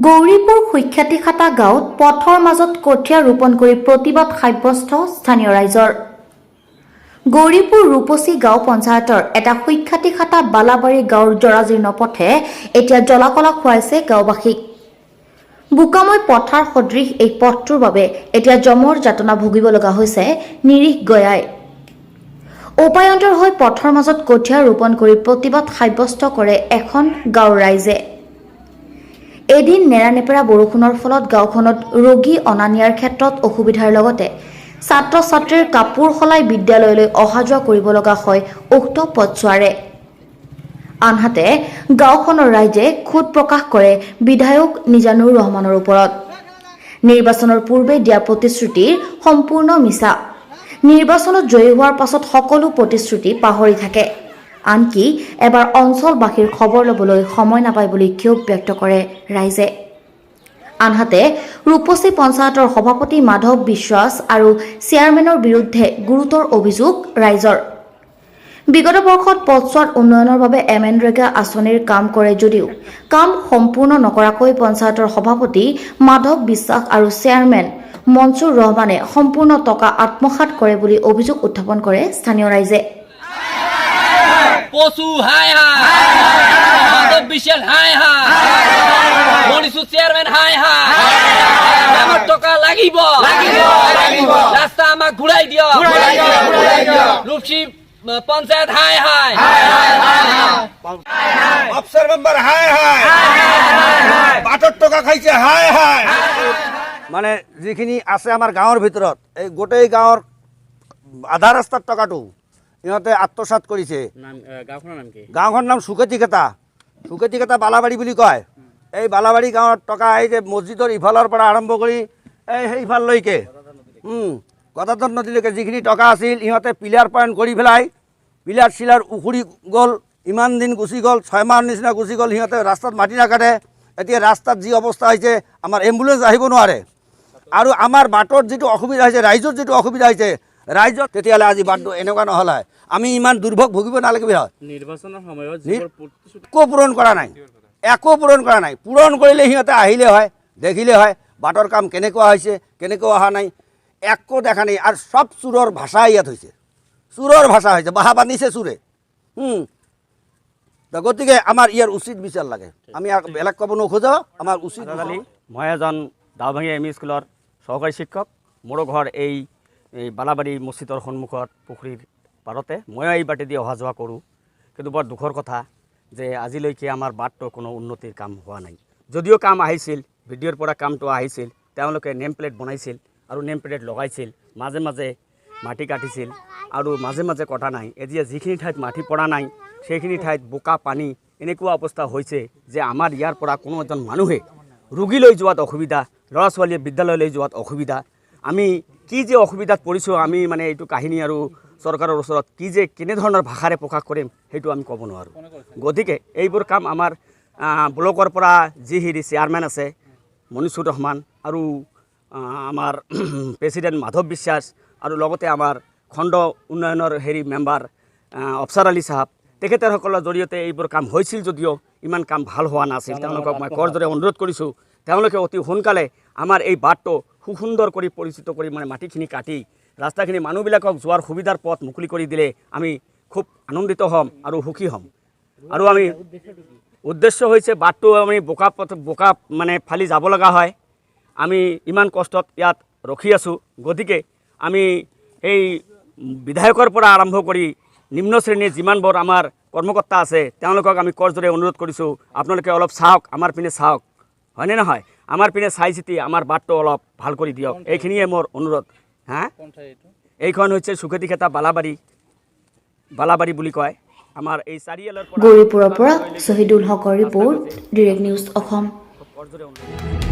গৌৰীপুৰ সুখ্যাতিখাতা গাঁৱত পথৰ মাজত কঠীয়া ৰোপণ কৰি প্ৰতিবাদ সাব্যস্ত স্থানীয় ৰাইজৰ। গৌৰীপুৰ ৰূপচী গাঁও পঞ্চায়তৰ এটা সুখ্যাতিখাতা বালাবাৰী গাঁৱৰ জৰাজীৰ্ণ পথে এতিয়া জ্বলাকলা খুৱাইছে গাঁওবাসীক। বোকাময় পথাৰ সদৃশ এই পথটোৰ বাবে এতিয়া যমৰ যাতনা ভুগিব লগা হৈছে নিৰীহ গঞাই। উপায়ন্তৰ হৈ পথৰ মাজত কঠীয়া ৰোপণ কৰি প্ৰতিবাদ সাব্যস্ত কৰে এখন গাঁৱৰ ৰাইজে। এদিন নেৰানেপেৰা বৰষুণৰ ফলত গাঁওখনত ৰোগী অনা নিয়াৰ ক্ষেত্ৰত অসুবিধাৰ লগতে ছাত্ৰ ছাত্ৰীৰ কাপোৰ সলাই বিদ্যালয়লৈ অহা যোৱা কৰিব লগা হয় উক্ত পথছোৱাৰে। আনহাতে গাঁওখনৰ ৰাইজে ক্ষোভ প্ৰকাশ কৰে বিধায়ক নিজানুৰ ৰহমানৰ ওপৰত। নিৰ্বাচনৰ পূৰ্বে দিয়া প্ৰতিশ্ৰুতিৰ সম্পূৰ্ণ মিছা। নিৰ্বাচনত জয়ী হোৱাৰ পাছত সকলো প্ৰতিশ্ৰুতি পাহৰি থাকে। আনকি এবাৰ অঞ্চলবাসীৰ খবৰ ল'বলৈ সময় নাপায় বুলি ক্ষোভ ব্যক্ত কৰে ৰাইজে। আনহাতে ৰূপচী পঞ্চায়তৰ সভাপতি মাধৱ বিশ্বাস আৰু চেয়াৰমেনৰ বিৰুদ্ধে গুৰুতৰ অভিযোগ ৰাইজৰ। বিগত বৰ্ষত পথছোৱাৰ উন্নয়নৰ বাবে এম এন ৰেগা আঁচনিৰ কাম কৰে যদিও কাম সম্পূৰ্ণ নকৰাকৈ পঞ্চায়তৰ সভাপতি মাধৱ বিশ্বাস আৰু চেয়াৰমেন মনচুৰ ৰহমানে সম্পূৰ্ণ টকা আত্মসাৎ কৰে বুলি অভিযোগ উত্থাপন কৰে স্থানীয় ৰাইজে। পশু হায় হায়, মাধব বিশ্বাস হায় হায়, মনিষু চেয়াৰমেন হায় হায়। আমাৰ টকা লাগিব, ৰাস্তা আমাক ঘূৰাই দিয়ক। ৰূপসী পঞ্চায়ত হায় হায়। অফিসাৰ মেম্বাৰ হায় হায়, বাটৰ টকা খাইছে হায় হায়। মানে যিখিনি আছে আমাৰ গাঁৱৰ ভিতৰত, এই গোটেই গাঁৱৰ আধা ৰাস্তাৰ টকাটো ইহঁতে আত্মসাত কৰিছে। নাম, গাঁওখনৰ নাম কি? গাঁওখনৰ নাম সুকেতিকেতা, সুকেতিকেতা বালাবাৰী বুলি কয়। এই বালাবাৰী গাঁৱৰ টকা এই যে মছজিদৰ ইফালৰ পৰা আৰম্ভ কৰি এই সেইফাললৈকে গদাধৰ নদীলৈকে যিখিনি টকা আছিল, ইহঁতে পিলাৰ পইণ্ট কৰি পেলাই পিলাৰ চিলাৰ উখুৰি গ'ল। ইমান দিন গুচি গ'ল, 6 মাহৰ নিচিনা গুচি গ'ল। সিহঁতে ৰাস্তাত মাটি নাকাটে। এতিয়া ৰাস্তাত যি অৱস্থা হৈছে, আমাৰ এম্বুলেঞ্চ আহিব নোৱাৰে। আৰু আমাৰ বাটত যিটো অসুবিধা হৈছে, ৰাইজৰ যিটো অসুবিধা হৈছে ৰাইজত, তেতিয়াহ'লে আজি বাটটো এনেকুৱা নহ'লে হয়, আমি ইমান দুৰ্ভোগ ভুগিব নালাগিব হয়। নিৰ্বাচনৰ সময়ত যিবোৰ প্ৰতিশ্ৰুতি একো পূৰণ কৰা নাই, একো পূৰণ কৰা নাই। পূৰণ কৰিলে সিহঁতে আহিলে হয়, দেখিলে হয় বাটৰ কাম কেনেকুৱা হৈছে, কেনেকুৱা অহা নাই। একো দেখা নাই। আৰু চব চোৰৰ ভাষা ইয়াত হৈছে, চোৰৰ ভাষা হৈছে, বাহা বান্ধিছে চোৰে। তো গতিকে আমাৰ ইয়াৰ উচিত বিচাৰ লাগে। আমি আৰু বেলেগ ক'ব নোখোজোঁ, আমাৰ উচিত আজাদ আলী, মই এজন দাওভাঙী এম ই স্কুলৰ সহকাৰী শিক্ষক। মোৰো ঘৰ এই এই বালাবাৰী মছজিদৰ সন্মুখত পুখুৰীৰ পাৰতে। ময়ো এই বাটেদি অহা যোৱা কৰোঁ। কিন্তু বৰ দুখৰ কথা যে আজিলৈকে আমাৰ বাটটো কোনো উন্নতিৰ কাম হোৱা নাই। যদিও কাম আহিছিল, ভিডিঅ'ৰ পৰা কামটো আহিছিল, তেওঁলোকে নেম প্লেট বনাইছিল আৰু নেম প্লেট লগাইছিল, মাজে মাজে মাটি কাটিছিল আৰু মাজে মাজে কটা নাই। এতিয়া যিখিনি ঠাইত মাটি পৰা নাই, সেইখিনি ঠাইত বোকা পানী এনেকুৱা অৱস্থা হৈছে যে আমাৰ ইয়াৰ পৰা কোনো এজন মানুহে ৰোগী লৈ যোৱাত অসুবিধা, ল'ৰা ছোৱালীয়ে বিদ্যালয়লৈ যোৱাত অসুবিধা। আমি কি যে অসুবিধাত পৰিছোঁ, আমি মানে এইটো কাহিনী আৰু চৰকাৰৰ ওচৰত কি যে কেনেধৰণৰ ভাষাৰে প্ৰকাশ কৰিম, সেইটো আমি ক'ব নোৱাৰোঁ। গতিকে এইবোৰ কাম আমাৰ ব্লকৰ পৰা যি হেৰি চেয়াৰমেন আছে মনিচুৰ ৰহমান আৰু আমাৰ প্ৰেচিডেণ্ট মাধৱ বিশ্বাস আৰু লগতে আমাৰ খণ্ড উন্নয়নৰ হেৰি মেম্বাৰ অফচাৰ আলী চাহাব, তেখেতসকলৰ জৰিয়তে এইবোৰ কাম হৈছিল যদিও ইমান কাম ভাল হোৱা নাছিল। তেওঁলোকক মই কৰযোৰে অনুৰোধ কৰিছোঁ, তেওঁলোকে অতি সোনকালে আমাৰ এই বাটটো সুসুন্দৰ কৰি পৰিচিত কৰি, মানে মাটিখিনি কাটি ৰাস্তাখিনি মানুহবিলাকক যোৱাৰ সুবিধাৰ পথ মুকলি কৰি দিলে আমি খুব আনন্দিত হ'ম আৰু সুখী হ'ম। আৰু আমি উদ্দেশ্য হৈছে বাটটো আমি বোকা পথ, বোকা মানে ফালি যাব লগা হয়। আমি ইমান কষ্টত ইয়াত ৰখি আছোঁ। গতিকে আমি এই বিধায়কৰ পৰা আৰম্ভ কৰি নিম্ন শ্ৰেণীৰ যিমানবোৰ আমাৰ কৰ্মকৰ্তা আছে, তেওঁলোকক আমি কৰযোৰে অনুৰোধ কৰিছোঁ, আপোনালোকে অলপ চাওক, আমাৰ পিনে চাওক, হয়নে নহয়? আমাৰ পিনে চাই চিতি আমাৰ বাটটো অলপ ভাল কৰি দিয়ক। এইখিনিয়ে মোৰ অনুৰোধ। হা, এইখন হৈছে সুখেতিখেতা বালাবাৰী, বালাবাৰী বুলি কয় আমাৰ এই চাৰিআলৰ পৰা। গৌৰীপুৰৰ পৰা শ্বহীদুল হকৰ ৰিপৰ্ট, ডিৰেক্ট নিউজ অসম। কৰযোৰে অনুৰোধ।